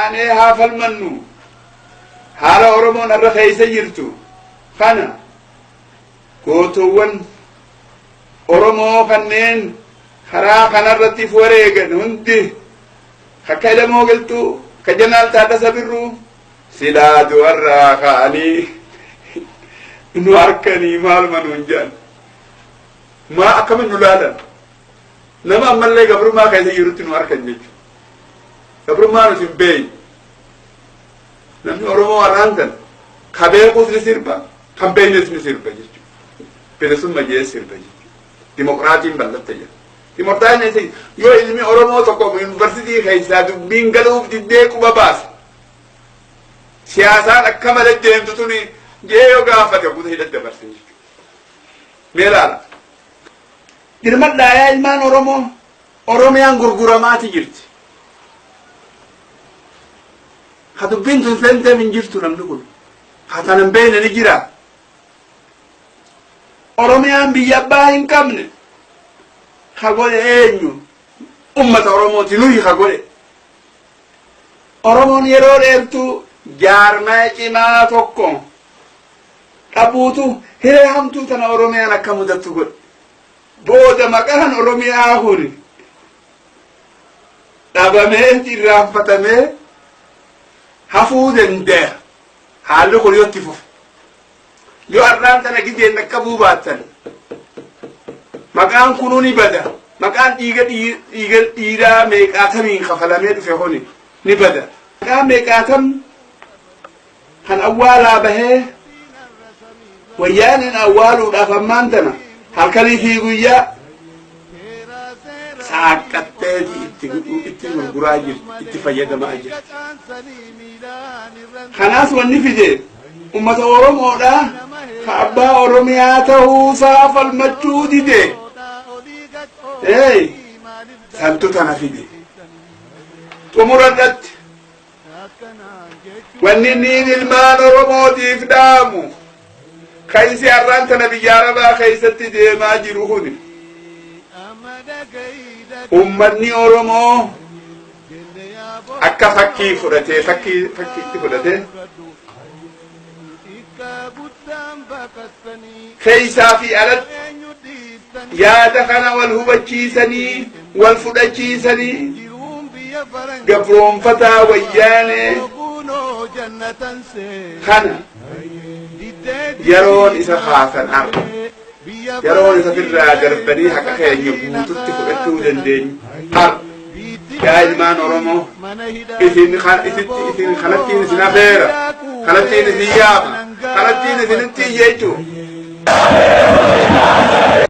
kaanee haa falmannu. Haala Oromoon har'a keessa jirtu kana gootowwan Oromoo kanneen karaa kanarratti if wareegan hundi, akka Elemoo Qilxuu, ka Jeneraal Taaddasa Birruu, silaa du'arraa ka'anii nu harkanii maaluma nuun jedhan? Maa akkamin nu laalan? Nama ammallee gabrummaa keessa jirutti nu harkan jechuudha. Gabrummaa nuti hin beeyne. Namni Oromoo har'aan tan ka beekuus ni sirba, kan beeynes ni sirba jechuudha. Bilisumma jee sirba jechuudha. Dimokiraatiin bal'atte jedha. Dimokiraatiin yoo ilmi Oromoo tokko yuunivarsiitii keessaa dubbiin galuuf diddee quba baase, siyaasaan akka malee deemtu tuni jee yoo gaafate, guuta hidhatti dabarsan jechuudha. Mee ilaala. Dirmadhaa yaa ilmaan Oromoo, Oromiyaan gurguramaati jirti. Ha dubbiin tun seenteef hin jirtu namni kun. Ha tanan beekne ni jira. Oromiyaan biyya abbaa hin qabne. Ha godhe eenyu? Ummata Oromooti, nuyi ha godhe. Oromoon yeroo dheertuu jaarmaya cimaa tokko dhabuutu hiree hamtuu tana Oromiyaan akka mudattu godhe. Booda maqaan Oromiyaa kun dhabamee irraanfatamee hafuu danda'a. Haalli kun yoo itti fufe. Yoo har'aan tana gizeen dhaqqabuu baattan, maqaan kunuu ni bada. Maqaan dhiiga dhiiga dhiiraa meeqaatamiin kafalamee dhufe kuni ni bada. Maqaan meeqaatam kan awwaalaa bahee wayyaaniin awwaaluudhaaf ammaan tana halkanii fi guyyaa saaqqatteeti itti gurguraa jirti, itti fayyadamaa jirti. Kanaas wanni fide ummata Oromoodha ka abbaa Oromiyaa ta'uusaa falmachuu dide. Hey, santu tana fide. Xumura irratti wanni niin ilmaan Oromootiif dhaamu, ka'insi har'aan tana biyya Arabaa keessatti deemaa jiru kuni, ummanni Oromoo akka fakkii fudhatee, fakkii fakkiitti fudhatee, keessaa fi alatti yaada kana wal hubachiisanii, wal fudhachiisanii, gabroonfataa Wayyaanee kana yeroon isa kaasan arga, yeroon isa firraa darbanii haqa keenya guututti fudhachuu dandeenyu har'a. Yaa ilmaan Oromoo, isin isitti isin kanattiin isin afeera, kanattiin isin yaama, kanattiin isinitti iyya jechuudha.